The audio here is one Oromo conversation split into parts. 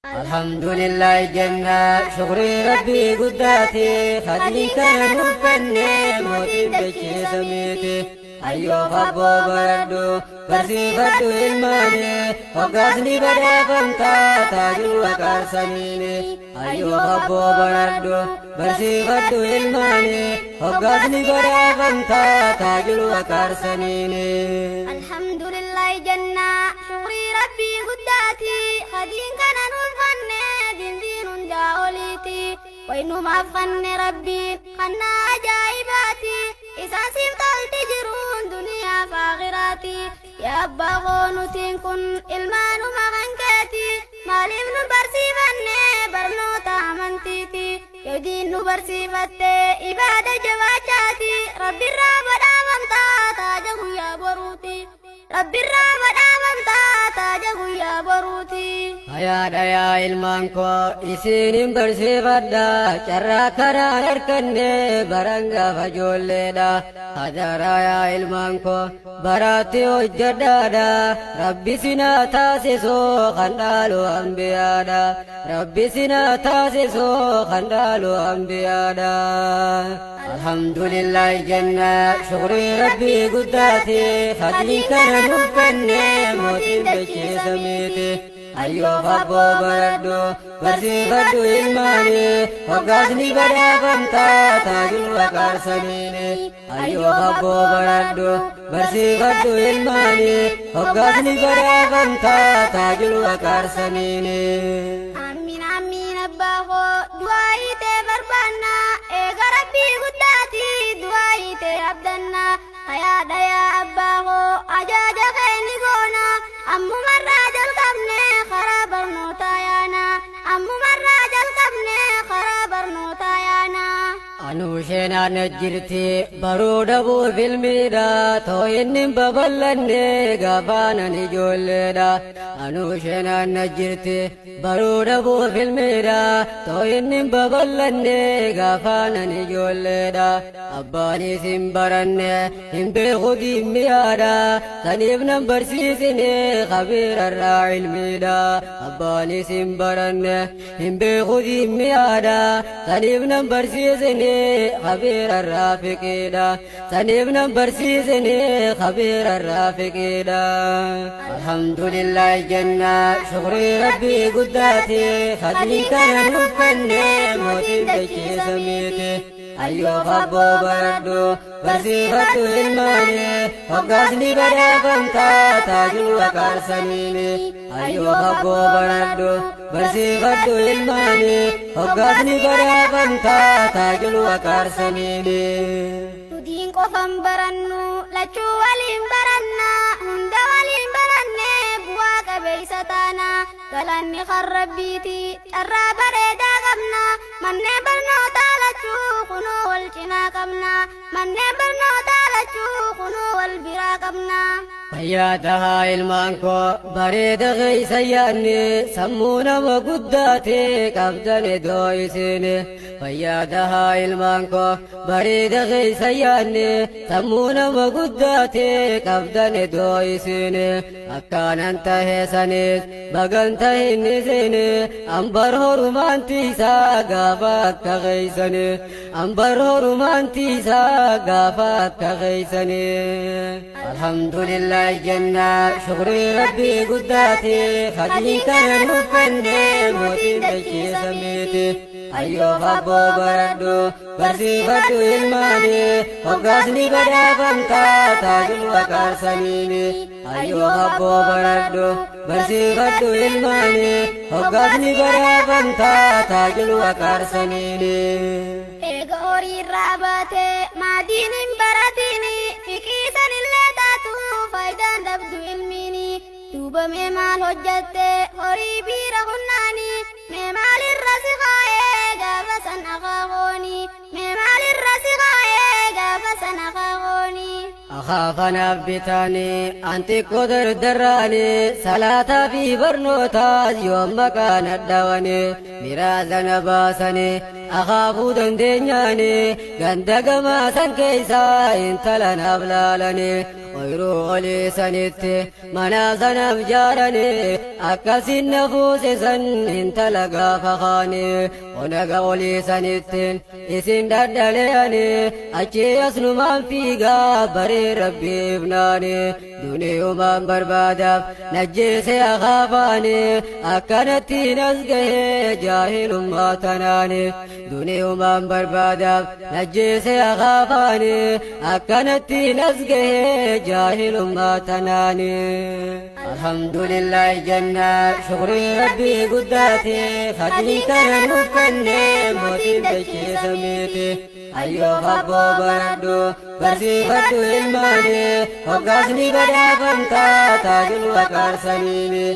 Alhamdulillah jenna shukrii rabbii guddaati fadliin kana nuuf kenne mootiin dachee samiiti. Hayyoof abboo baradhu barsiifadhu ilmaani hoggaasni badhaafamta taajul waqaarsaniini. Hayyoof abboo baradhu barsiifadhu ilmaani hoggaasni badhaafamta taajul waqaarsaniini. Alhamdulillah jenna shukrii rabbii guddaati hadiin kana nuuf kanne dindiin hundaa oliiti waynumaaf kanne rabbiin kanna ajaa'ibaati isaan siif tolti jiruun duniyaa fi aakhiraati yaa abbaa koo nutiin kun ilmaanuma kan keeti maaliif nu barsiifanne barnoota amantiiti yoo diin nu barsiifatte ibaada jabaachaati rabbirraa badhaafamtaa taaja guyyaa boruuti rabbirraa badhaafamtaa taaja guyyaa boruuti. Hayaadha yaa ilmaan koo isinin barsiifadha carraa karaan harkanne baran gaafa ijoolleedha. Hadaraa yaa ilmaan koo baraatti hojjedhaadha rabbi sinaa taasisuu kan dhaalu ambiyaadha. Rabbi sinaa taasisuu kan dhaalu ambiyaadha. Alhamdulillah jenna shukrii rabbii guddaati fadliin kana nuuf kenne mootiin dachee samiiti. Hayyoof abboo baradhu barsiifadhu ilmaani hoggaasni badhaafamta taajul waqaarsaniini. Hayyoof abboo baradhu barsiifadhu ilmaani hoggaasni badhaafamta taajul waqaarsaniini. Amiin amiin abbaa koo du'aayii tee barbaanna eega rabbii guddaati du'aayii tee abdanna hayaadha yaa abbaa koo ajaaja kee ni goona ammumarraa jalqabne karaa barnootaa yaana ammumarraa jalqabne karaa barnootaa yaana. Anuu isheenaan jirti baruu dhabuu filmiidha too inni hin babal'anne gaafaanan ijoolleedha. Anuu isheenaan jirti baruu dhabuu filmiidha too inni hin babal'anne gaafaanan ijoolleedha. Abbaanis hin baranne hin beeku diimmiyaadha saniif nan barsiisine kabiirarraa ilmiidha. Abbaanis hin baranne hin beeku diimmiyaadha saniif nan barsiisine kabiirarraa fiqiidha. Saniif nan barsiisine kabiirarraa fiqiidha. Alhamdulillah jenna shukrii rabbii guddaati fadliin kana nuuf kenne mootiin dachee samiiti. Hayyoof abboo baradhu barsiifadhu ilmaani hoggaasni badhaafamta taajul waqaarsaniini. Hayyoof abboo baradhu barsiifadhu ilmaani hoggaasni badhaafamta taajul waqaarsaniini. Nutiin qofan barannu lachuu waliin baranna hunda waliin baranne bu'aa qabeessa taana galanni kan rabbiiti carraa bareedaa qabna manneen barnootaa lachuu kunoo wal cinaa qabna manneen barnootaa lachuu kunoo wal biraa qabna. Fayyaa tahaa ilmaan koo bareeda keessa yaadne sammuu nama guddaate qabdan iddoo isin. Fayyaa tahaa ilmaan koo bareeda keessa yaadne sammuu nama guddaate qabdan iddoo isin. Akkaanan tahe sanis bagan tahin isin ambar horumaan tiisaa gaafa akka keeysani. Ambar horumaan tiisaa gaafa akka keeysani. Alhamdulillah jenna shukrii rabbii guddaati fadliin kana nuuf kenne mootiin dachee samiiti. Hayyoof abboo baradhu barsiifadhu ilmaani hoggaasni badhaafamta taajul waqaarsaniini. Hayyoof abboo baradhu barsiifadhu ilmaani hoggaasni badhaafamta taajul waqaarsaniini. Eega horii irraa baate maatiin hin baratini fiqiisan illee taatu faayidaan dhabdu ilmiini duuba mee maal hojjatte horii biira hunnaani mee maalirra si kaa'ee gaafa san akaakooni mee maalirra si kaa'ee gaafa san akaakooni. Akaafanaaf bitaanii anxiqqoo dardarraanii salaataa fi barnootaas yoo maqaan hadhaawanii miraazana baasanii akaafuu dandeenyaanii ganda gamaa san keessaa intala naaf laalanii. Ooyiruu olii sanitti mana sanaaf jaarani akkasin na fuusisan intala gaafa kaani onaga olii sanitti isin dhadhaleani achi asnumaan fiigaa baree rabbiif naani duniyumaan barbaadaaf najjeese akaafaani akkanatti nas gahee jaahilummaa tanaani duniyumaan barbaadaaf najjeese akaafaani akkanatti nas gahee jaahilummaa tanaani. Alhamdulillah janna shukrii rabbii guddaati fadliin kana nuuf kenne mootiin dachee samiiti. Ayyoof abboo baradhu barsiifadhu ilmaani hoggaasni badhaafamtaa taajul waqaarsaniini.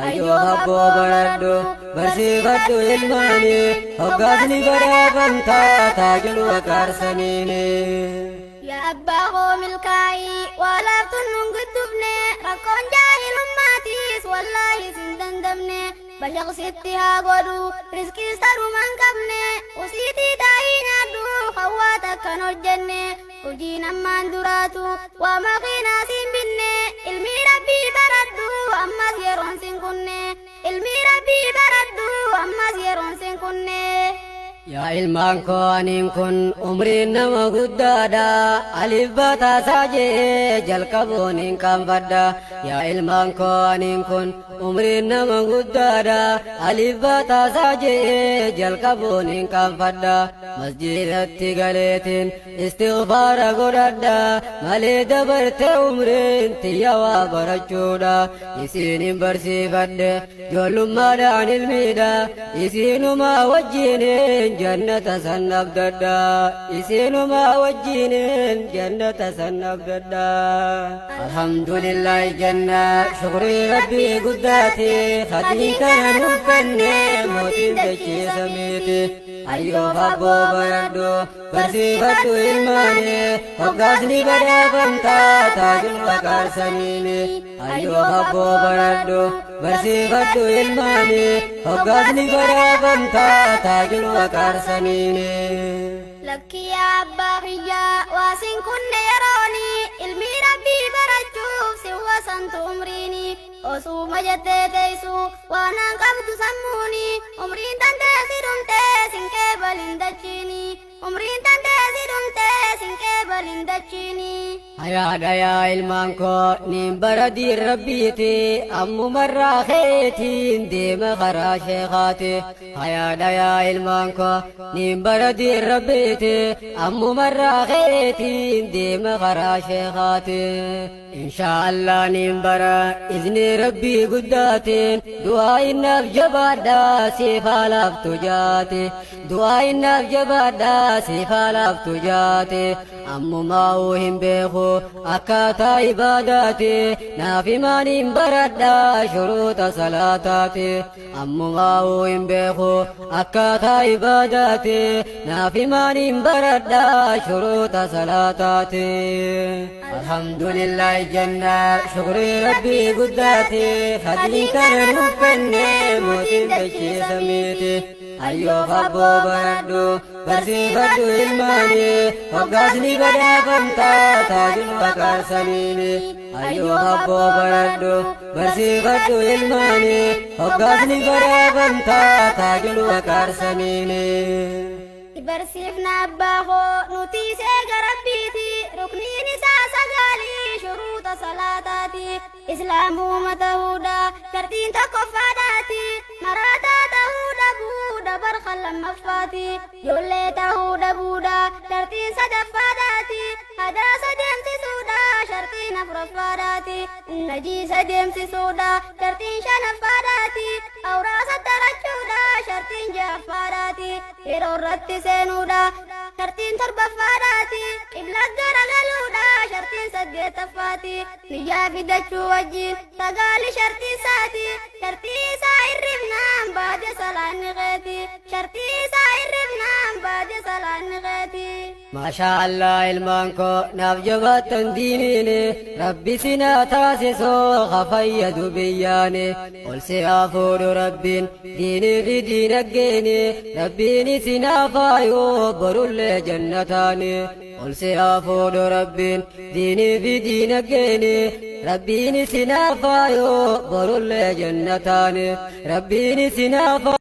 Ayyoof abboo baradhu barsiifadhu ilmaani hoggaasni badhaafamtaa taajul waqaarsaniini. Yaa abbaa koo milkaa'ii waa laaftuun nun guddufne rakkoon jaahilummaatiis wallaahi sin dandamne bashaqsitti haa godhu riskiis tarumaan qabne usiitii taa'ii nyaadhu hawwaa takkan hojjenne hojiin ammaan duraatu waa makiinaa siin binne ilmii rabbii baradhu ammas yeroon sin kunne ilmii rabbii baradhu ammas yeroon sin kunne. Yaa ilmaan koo aniin kun umriin nama guddaadha. Alif bataasaa jee jalqabuun hin qaanfadha. Yaa ilmaan koo aniin kun umriin nama guddaadha. Alif bataasaa jee jalqabuun hin qaanfadha. Masjiidatti galeetiin istighfaara godhadha. Malee dabarte umriin tiyya waa barachuudha. Isiin hin barsiifadhe ijoollummaadhaan ilmiidha. Isiinumaa wajjiniin jannata san abdadha. Isiinumaa wajjiniin jannata san abdadha. Alhamdulillah janna shukrii rabbii guddaati. Fadliin kana nuuf kenne mootiin dachee samiiti. Ayyoof abboo baradhu barsiifadhu ilmaani hoggaasni badhaafamtaa taajul waqaarsaniini. Ayyoof abboo baradhu barsiifadhu ilmaani hoggaasni badhaafamtaa taajul waqaarsaniini. Lakkii yaa abbaa kiyyaa waa sin kunne yerooni ilmii rabbii barachuuf sin wasantu umriini osuma jettee teessu waan an qabdu sammuuni umriin tantee si dhumtee sin qeebalin dachiini umriin tantee si dhumtee sin qeebalin dachiini. Hayaadha yaa ilmaan koo niin bara diin rabbiiti ammumarraa keetiin deema karaa sheekaati. Hayaadha yaa ilmaan koo niin bara diin rabbiiti ammumarraa keetiin deema karaa sheekaati. Inshaa Allah niin bara izni rabbii guddaatiin du'aa innaaf jabaadhaa siif haa laaftu jaate. Du'aa innaaf jabaadhaa siif haa laaftu jaate. Ammumaa'uu hin beeku akkaataa ibaadaati naaf himaaniin baradhaa shuruuta salaataati. Ammumaa'uu hin beeku akkaataa ibaadaati naaf himaaniin baradhaa shuruuta salaataati. Alhamdulillah janna shukrii rabbii guddaati fadliin kana nuuf kenne mootiin dachee samiiti. Ayyoof abboo baradhu barsiifadhu ilmaani hoggaasni badhaafamtaa taajul waqaarsaniini. Ayyoof abboo baradhu barsiifadhu ilmaani hoggaasni badhaafamtaa taajul waqaarsaniini. Barsiifna abbaa koo nuti seega rabbiiti rukniin isaa sagalii shuruuta salaataati islaamuma ta'uudha shartiin tokkoffaadhaati maraataa ta'uu dhabuudha barqa lammaffaati ijoollee ta'uu dhabuudha shartiin sadaffaadhaati hadaasa deemsisuudha shartiin afuraffaadhaati najiisa deemsisuudha shartiin shanaffaadhaati awraasa tarachuudha shartiin ja'affaadhaati yeroo irratti seenuudha shartiin torbaffaadhaati qibla garagaluudha shartiin saddeettaffaati niyyaa fidachuu wajjin sagaali shartii isaati shartii isaa hirribnaan baade salaanni keeti shartii isaa hirribnaan baade salaanni keeti. Maashaa Allah ilmaan koo naaf jabaattan diiniini rabbi sinaa taasisoo ha fayyadu biyyaani ol si haa fuudhu rabbiin diinii fi diinaggeeni rabbiin isin haa faayu borullee jannataani ol si haa fuudhu rabbiin diinii fi diinaggeeni rabbiin isin haa faayu borullee jannataani rabbiin isin haa faayu.